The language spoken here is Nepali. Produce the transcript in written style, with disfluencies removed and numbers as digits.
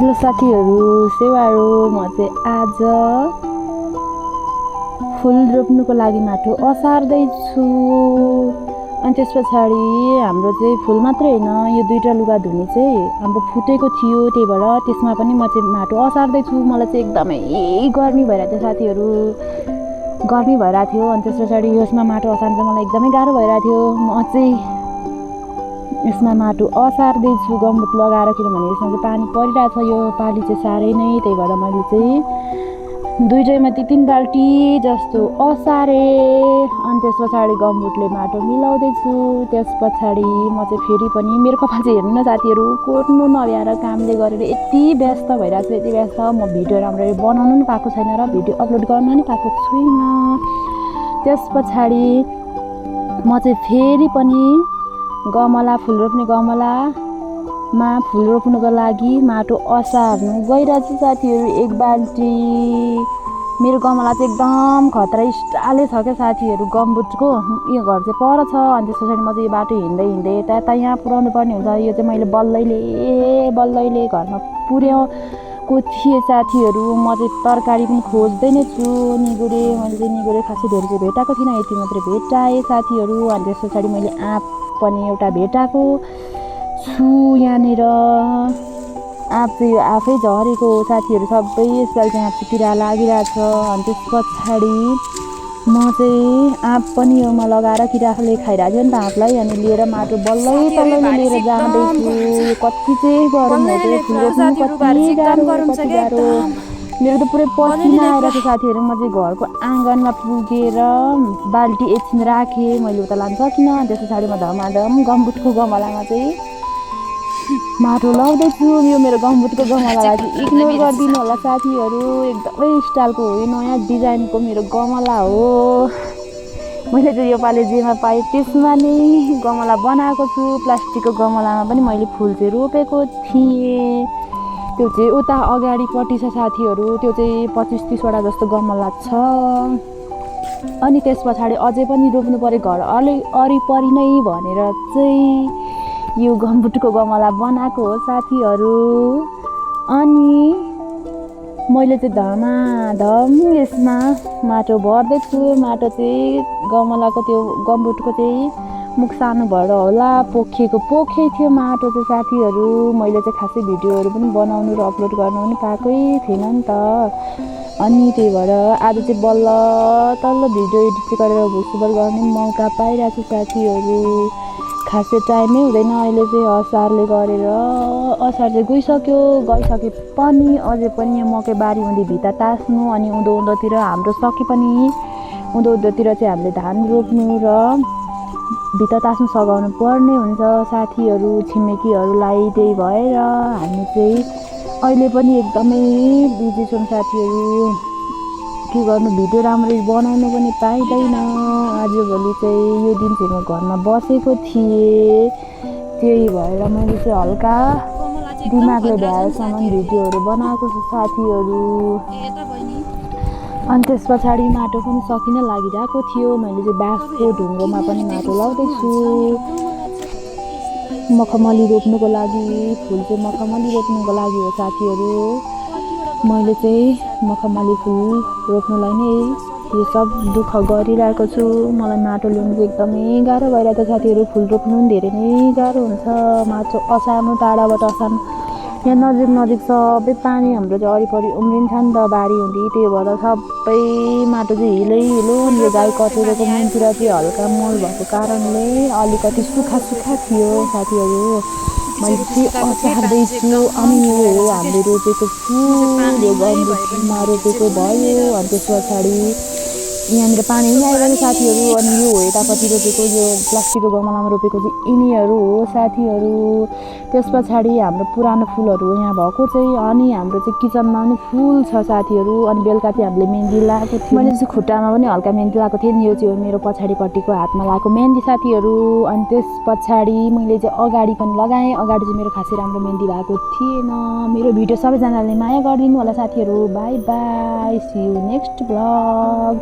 हेलो साथीहरू, सेवारो। म चाहिँ आज फुल रोप्नुको लागि माटो असार्दैछु। अनि त्यस पछाडि हाम्रो चाहिँ फुल मात्रै होइन, यो दुईवटा लुगा धुने चाहिँ हाम्रो फुटेको थियो, त्यही भएर त्यसमा पनि म चाहिँ माटो असार्दैछु। मलाई चाहिँ एकदमै गर्मी भइरहेको थियो साथीहरू, गर्मी भइरहेको थियो। अनि त्यस पछाडि यसमा माटो असार्नु चाहिँ मलाई एकदमै गाह्रो भइरहेको थियो। म चाहिँ यसमा माटो असार्दैछु गमबुट लगाएर, किनभने यसमा चाहिँ पानी परिरहेको छ यो पालि चाहिँ साह्रै नै। त्यही भएर मैले चाहिँ दुईटैमा 3 बाल्टी जस्तो असारेँ। अनि त्यस पछाडि गमबुटले माटो मिलाउँदैछु। त्यस पछाडि म चाहिँ फेरि पनि मेरो कपाल चाहिँ हेर्नु न साथीहरू, कोर्नु नभ्याएर कामले गरेर यति व्यस्त भइरहेको छु, यति व्यस्त। म भिडियो राम्ररी बनाउनु पनि पाएको छैन र भिडियो अपलोड गर्न पनि पाएको छुइनँ। त्यस पछाडि म चाहिँ फेरि पनि गमला, फुल रोप्ने गमलामा फुल रोप्नुको लागि माटो असार्नु गइरहेको छु साथीहरू। 1 बाल्टी। मेरो गमला चाहिँ एकदम खतरा स्टाइलै छ क्या साथीहरू। गमबुटको यो घर चाहिँ पर छ। अनि त्यस पछाडि म चाहिँ यो बाटो हिँड्दै यता यहाँ पुर्याउनु पर्ने हुन्छ। यो चाहिँ मैले बल्लैले घरमा पुर्याएको थिएँ साथीहरू। म चाहिँ तरकारी पनि खोज्दै नै छु। निगुरे मैले चाहिँ निगुरे खासै धेरै चाहिँ भेटाएको थिइनँ, यति मात्रै भेटाएँ साथीहरू। अनि त्यस पछाडि मैले आँप पनि एउटा भेटाएको छु यहाँनिर। आँप चाहिँ आफै झरेको हो साथीहरू, सबै यसपालि चाहिँ आँप चाहिँ किरा लागिरहेछ। अनि त्यस पछाडि म चाहिँ आँप पनि योमा लगाएर किराले खाइरहेको थियो नि त आँपलाई। अनि लिएर माटो बल्लैले लिएर जाँदैछु। कति चाहिँ गरौँ हो त्यो फुल रोप्नु, कति गाह्रो। मेरो त पुरै पसिना आइरहेको छ साथीहरू। म चाहिँ घरको आँगनमा पुगेर बाल्टी एकछिन राखेँ, मैले उता लान सकिनँ। त्यस पछाडि म धमाधम गमबुटको गमलामा चाहिँ माटो लगाउँदैछु। यो मेरो गमबुटको गमलालाई चाहिँ इग्नोर गरिदिनु होला साथीहरू, एकदमै स्टाइलको हो, यो नयाँ डिजाइनको मेरो गमला हो। मैले चाहिँ योपालि जेमा पाएँ त्यसमा नै गमला बनाएको छु। प्लास्टिकको गमलामा पनि मैले फुल चाहिँ रोपेको थिएँ। त्यो चाहिँ उता अगाडिपट्टि छ साथीहरू, त्यो चाहिँ 25-30वटा जस्तो गमला छ। अनि त्यस पछाडि अझै पनि रोप्नु पऱ्यो घर वरिपरि नै भनेर चाहिँ यो गमबुटको गमला बनाएको हो साथीहरू। अनि मैले चाहिँ धमाधम यसमा माटो भर्दैछु। माटो चाहिँ गमलाको त्यो गमबुटको चाहिँ मुख सानो भएर होला पोखै थियो माटो चाहिँ साथीहरू। मैले चाहिँ खासै भिडियोहरू पनि बनाउनु र अपलोड गर्नु पनि पाएकै थिएन नि त। अनि त्यही भएर आज चाहिँ बल्ल तल्ल भिडियो एडिट गरेर भुसुबर गर्ने मौका पाइरहेको छु साथीहरू। खासै टाइमै हुँदैन अहिले चाहिँ असारले गरेर। असार चाहिँ गइसके पनि अझै पनि यो मकै बारी हुँदी भित्ता तास्नु। अनि उँधोतिर हाम्रो सके पनि उँधोतिर चाहिँ हामीले धान रोप्नु र भित्ता तास्नु सघाउनु पर्ने हुन्छ साथीहरू छिमेकीहरूलाई। त्यही भएर हामी चाहिँ अहिले पनि एकदमै बिजी छौँ साथीहरू। के गर्नु, भिडियो राम्ररी बनाउनु पनि पाइँदैन। आजभोलि चाहिँ यो दिन चाहिँ म घरमा बसेको थिएँ, त्यही भएर मैले चाहिँ हल्का दिमागले भ्याएसम्म भिडियोहरू बनाएको छु साथीहरू। अनि त्यस पछाडि माटो पनि सकिन लागिरहेको थियो। मैले चाहिँ बाँसको ढुङ्गोमा पनि माटो लगाउँदैछु मखमली रोप्नुको लागि। फुल चाहिँ मखमली रोप्नुको लागि हो साथीहरू। मैले चाहिँ मखमली फुल रोप्नुलाई नै यो सब दुःख गरिरहेको छु। मलाई माटो ल्याउनु चाहिँ एकदमै गाह्रो भइरहेको छ साथीहरू। फुल रोप्नु पनि धेरै नै गाह्रो हुन्छ। माटो असार्नु टाढाबाट असार्नु, यहाँ नजिक सबै पानी हाम्रो चाहिँ वरिपरि उम्रिन्छ नि त बारी हुँदी। त्यही भएर सबै माटो चाहिँ हिलो। यो गाई कटेरोको मुनतिर चाहिँ हल्का मल भएको कारणले अलिकति सुक्खा थियो साथीहरू। मैले चाहिँ असार्दैछु। अनि यो हो हामीले रोपेको फुल, यो गमबुटमा रोपेको भयो। अनि त्यस पछाडि यहाँनिर पानी पनि आइरहेको साथीहरू। अनि यो हो यतापट्टि रोपेको, यो प्लास्टिकको गमलामा रोपेको चाहिँ यिनीहरू हो साथीहरू। त्यस पछाडि हाम्रो पुरानो फुलहरू यहाँ भएको चाहिँ। अनि हाम्रो चाहिँ किचनमा पनि फुल छ साथीहरू। अनि बेलुका चाहिँ हामीले मेहन्दी लगाएको थियौँ। मैले चाहिँ खुट्टामा पनि हल्का मेहन्दी लगाएको थिएँ। यो चाहिँ मेरो पछाडिपट्टिको हातमा लगाएको मेहन्दी साथीहरू। अनि त्यस पछाडि मैले चाहिँ अगाडि पनि लगाएँ। अगाडि चाहिँ मेरो खासै राम्रो मेहन्दी भएको थिएन। मेरो भिडियो सबैजनाले माया गरिदिनु होला साथीहरू। Bye bye, see you next vlog.